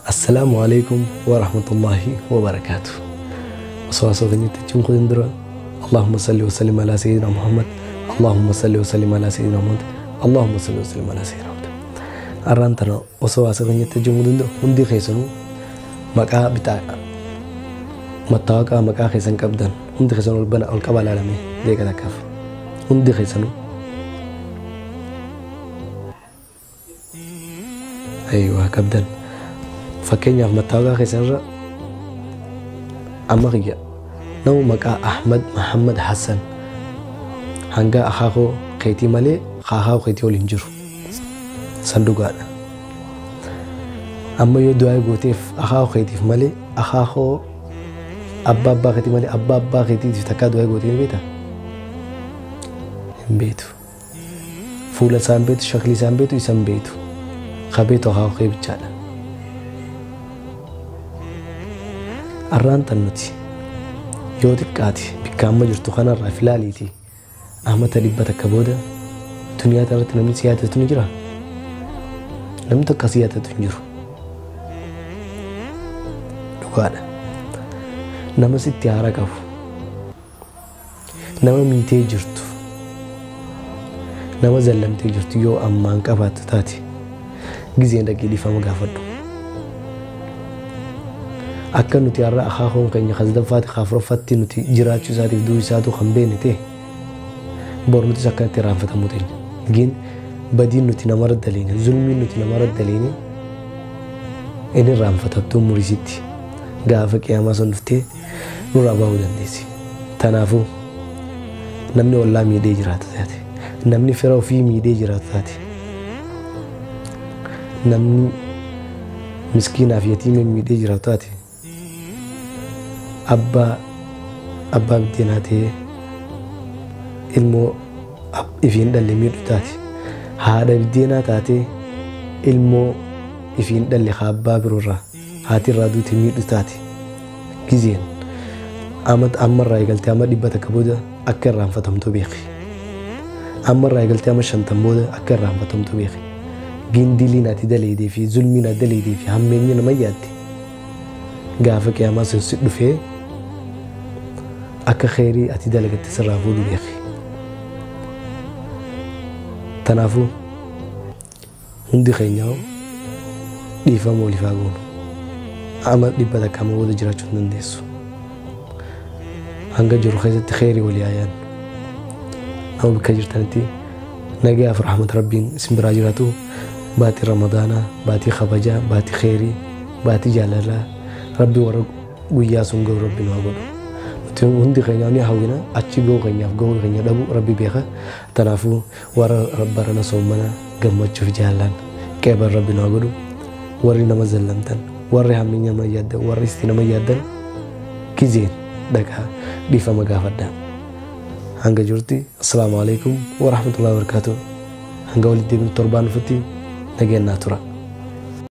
Assalaamu alaikum warahmatullaahi wabarakaatu. Osoo asoo keenyatti jechuun kun dura Allahumma salli wa sallim alaa sayyidina Muhammad, Allahumma salli wa sallim alaa sayyidina Muhammad, Allahumma salli wa sallim alaa sayyidina Muhammad. Arraan tana osoo asoo keenyatti jechuun kun dura hundi keessanuu maqaa bitaa mattaawaqaa maqaa keessan qabdan hundi keessan ol bana ol qabaa ilaalame deeqa takkaaf hundi keessanuu. Ayyuwaa qabdan. Fakkeenyaaf mattaawaqaa keessan irra amma kiyya nama maqaa Ahmad Muhammad Hassan hanga akaakoo keetii malee akaakoo keetii ol hin jiru. San dhugaadha. Amma yoo du'aa gooteef akaakoo keetiif malee akaakoo abbaa abbaa keetii malee abbaa abbaa keetiif takkaa du'aa gootee ni beektaa? Hin beektu. Fuula isaa hin beektu, shaklii isaa hin beektu, isa hin beektu. Ka beektu akaakoo kee bichaadha. Arraan tan nuti yoo xiqqaate bikka amma jirtu kanarraa filaaliiti amata 100 booda duniyaa irratti namni si yaadatu ni jira? Namni tokko si yaadatu hin jiru. Dhugaadha. Nama sitti haara qabu, nama miitee jirtu, nama zallamtee jirtu yoo ammaan qabaattu taate gizeen dhaqee dhiifama gaafadhu. Akka nuti har'a akaakuun keenya kasdaffaatti kaafuraffaatti nuti jiraachuu isaatiif du'uu isaatu kan beekne ta'e bor nutis akkanatti irraanfatamuu teenya. Gin badiin nuti namarra daleene, zulmiin nuti namarra daleene inni irraanfatamtuu murisitti gaafa qiyaamaa sun dhuftee nurraa bahuu dandeessi. Kanaafuu namni ollaa miidhee jiraatu taate, namni fira ofii miidhee jiraatu taate, namni miskiinaaf yatiima miidhee jiraatu taate, abbaa abbaa biddeenaa ta'ee ilmoo ifiin dhalle miidhu taate, haadha biddeenaa taatee ilmoo ifiin dhalle abbaa biroorraa haati irraa duute miidhu taate, gizeen ammarraa eegaltee amma 100 booda akka irraanfatamtu beeki. Ammarraa eegaltee amma 50 booda akka irraanfatamtu beeki. Gindiliin ati daleedee fi zulmiin ati daleedee fi hammeenyi nama yaadde gaafa qiyaamaa sun si dhufee akka kheyrii ati dalagatte sirraa fuudhu beeki. Kanaafuu hundi keenyaa dhiifama waliif haa goonu. Amma 100 amma booda jiraachuu hin dandeessu. Hanga jiru keessatti kheyrii walii haa yaadnu. Nama bakka jirtanitti nagayaaf rahmata rabbiin isin biraa jiraatu. Baatii Ramadaanaa, baatii kabajaa, baatii kheyrii, baatii jaalalaa rabbi warra guyyaa sun ga'u rabbi nu haa godhu. Nuti hundi keenya ni hawwina achi ga'uu keenyaaf ga'uu keenya dhabu rabbi beeka. Kanaafuu warra barana soomana gammachuuf jaalaan qeeban rabbi nu haa godhu. Warri nama zallamtan, warri hamminya nama yaaddan, warri isti nama yaaddan gizeen dhaqaa dhiifama gaafadhaa. Hanga jirti assalaamu alaikum warahmatullahi wabarakatuh. Hanga walitti deebinu torbaan dhufutti nageenyaa tura.